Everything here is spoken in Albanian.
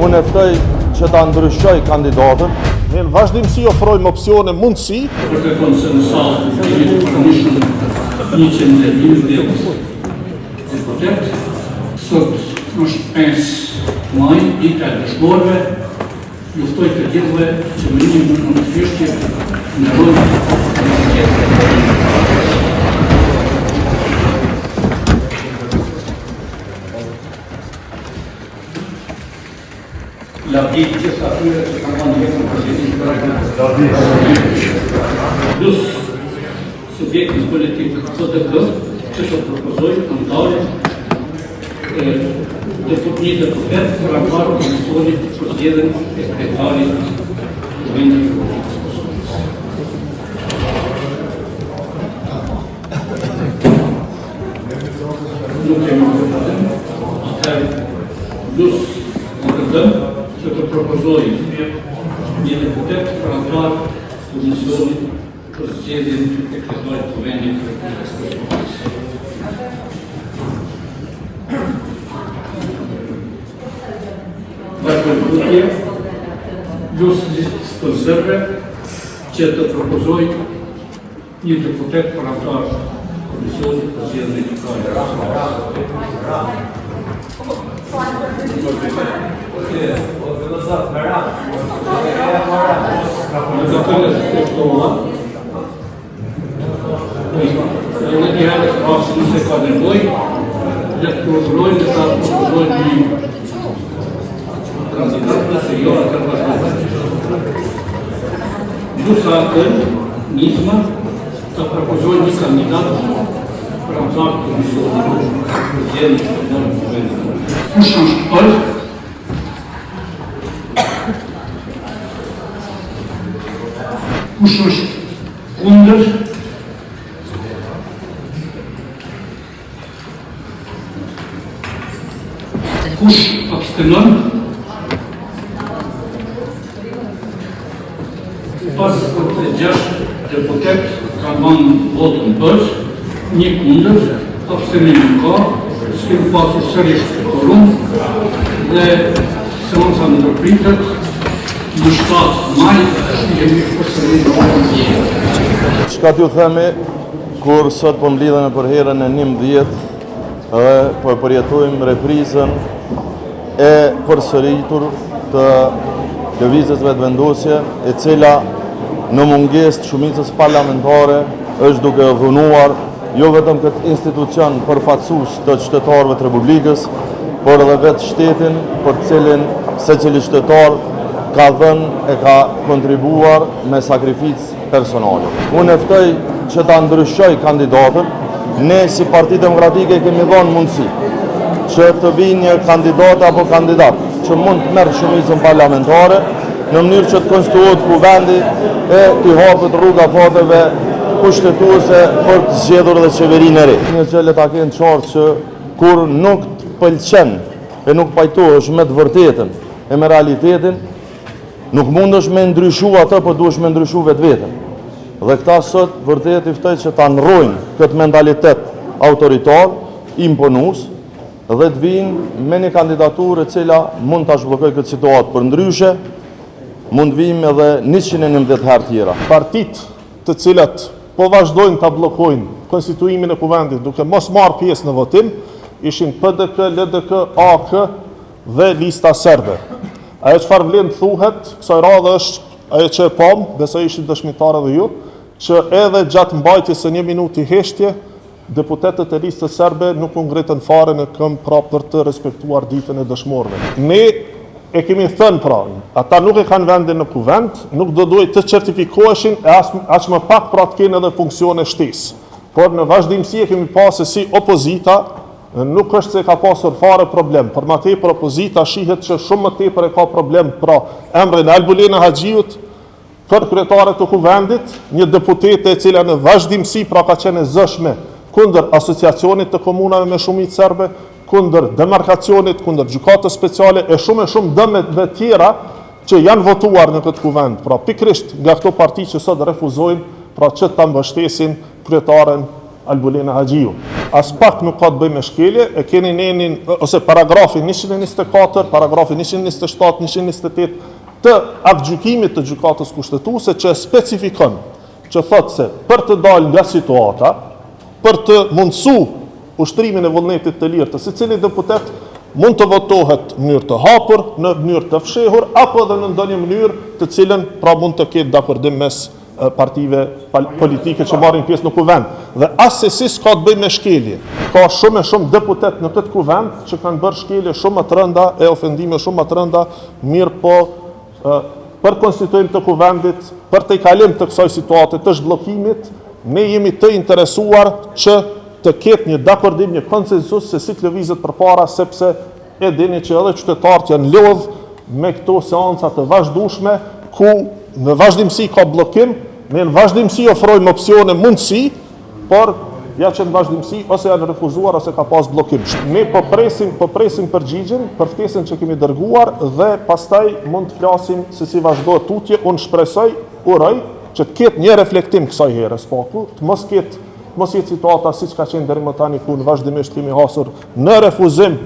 Unë e ftoj që ta ndryshoj kandidatin. Ne në vazhdimësi ofrojmë opsione, mundësi. Për kërkon se në sallë kemi të pranishëm 111 deputet. Sot është 5 maj, dita e dëshmorëve. Ju ftoj të gjithëve që me një minutë heshtje të nderojmë Lavdi të gjithë atyre që kanë dhënë jetën për lirinë për Lavdi. Lus subjektin politik PDK që të propozojë anëtarin e deputet një deputet për anëtar të komisionit për zgjedhjen e kryetarit të Kuvendit të Republikës së Kosovës. Nuk kemi propozim, atëherë lus LDK që të propozojë një deputet për anëtar të komisionit për zgjedhjen e kryetarit të Kuvendit të Republikës së Kosovës. Vazhdojmë tutje, lus Listën Serbe që të propozojë një deputet për anëtar të komisionit për zgjedhjen e kryetarit të Kosovës. LDK-në e ftova, Edhe një herë rast nëse ka nevojë, le të urdhërojnë dhe ta propozojnë një kandidat, nëse jo atëherë vazhdojmë. Lus AAK-në, Nisma, të propozojnë një kandidat për anëtar të komisionit për zgjedhjen e kryetarit të Kuvendit. Kush është për? Kush është kundër? Kush abstenon? 56 deputet kanë dhënë votën për, një kundër, abstenim nuk ka, s'kemi pasur sërish kuorum dhe seanca ndërpritet në 7 maj shihemi përsëri në orën 10. Çka t'ju themi, kur sot po mblidhemi për herën e 11 dhe po e përjetojmë reprizën e përsëritur të Lëvizjes Vetëvendosje, e cila në mungesë të shumicës parlamentare është duke dhunuar jo vetëm këtë institucion përfaqësues të qytetarëve të Republikës, por edhe vetë shtetin për të cilin secili qytetar ka dhënë e ka kontribuar me sakrificë personale. Unë e ftoj që ta ndryshoj kandidatin, ne si Parti Demokratike kemi dhënë mundësi që të vijë një kandidat apo kandidat që mund të merr shumicën parlamentare në mënyrë që të konstituohet kuvendi e t'i hapet rruga afateve kushtetuese për të zgjedhur edhe qeverinë e re. Një gjë le ta kenë qartë që kur nuk të pëlqen e nuk pajtohesh me të vërtetën e me realitetin, Nuk mundesh me ndryshu atë, po duhesh me ndryshu vetveten. Dhe këta sot vërtet i ftoj që ta ndrrojnë këtë mentalitet autoritar, imponues, dhe të vijnë me një kandidaturë e cila mund ta zhbllokojë këtë situatë. Përndryshe, mund të vijmë edhe 111 herë tjera. Partitë të cilat po vazhdojnë ta bllokojnë konstituimin e Kuvendit duke mos marrë pjesë në votim, ishin PDK, LDK, AAK dhe Lista Serbe. Ajo çfarë vlen të thuhet kësaj radhe është ajo që e pamë, besoj ishit dëshmitarë edhe ju, që edhe gjatë mbajtjes së një minuti heshtje, deputetët e Listës Serbe nuk u ngritën fare në këmbë pra për të respektuar ditën e dëshmorëve. Ne e kemi thënë pra, ata nuk e kanë vendin në Kuvend, nuk do duhej të certifikoheshin e as, aq më pak pra të kenë edhe funksione shtesë. Por në vazhdimësi e kemi pa se si opozita Nuk është se ka pasur fare problem, për ma tepër opozita shihet që shumë më tepër e ka problem, pra emrin e Albulena Haxhiut për kryetare të Kuvendit, një deputete e cila në vazhdimësi pra ka qenë e zëshme kundër asociacionit të komunave me shumicë serbe, kundër demarkacionit, kundër gjykatës speciale e shumë e shumë dëmeve tjera që janë votuar në këtë kuvend, pra pikërisht nga këto parti që sot refuzojnë pra që ta mbështesin kryetaren. Albulena Haxhiu. Aspak nuk ka të bëjë me shkelje, e keni nenin ose paragrafin 124, paragrafin 127, 128 të aktgjykimit të Gjykatës Kushtetuese që e specifikon, që thotë se për të dalë nga situata, për të mundësu ushtrimin e vullnetit të lirë të secilit deputet, mund të votohet në mënyrë të hapur, në mënyrë të fshehur apo edhe në ndonjë mënyrë të cilën pra mund të ketë dakordim mes partive politike që marrin pjesë në kuvend. Dhe assesi s'ka të bëjë me shkelje. Ka shumë e shumë deputetë në këtë kuvend që kanë bërë shkelje shumë më të rënda e ofendime shumë më të rënda, mirëpo për konstituim të kuvendit, për tejkalim të kësaj situate të zhbllokimit, ne jemi të interesuar që të ketë një dakordim, një konsensus se si të lëvizet përpara, sepse e dini që edhe qytetarët janë lodh me këto seanca të vazhdueshme ku në vazhdimësi ka bllokim, ne në vazhdimësi ofrojmë opsione, mundësi, por ja që në vazhdimësi ose janë refuzuar ose ka pas bllokim. Ne po presim, po presim përgjigjen për ftesën që kemi dërguar dhe pastaj mund të flasim se si vazhdohet tutje. Unë shpresoj, uroj që të ketë një reflektim kësaj here së paku, të mos ketë mos jetë situata siç ka qenë deri më tani ku në vazhdimisht kemi hasur në refuzim.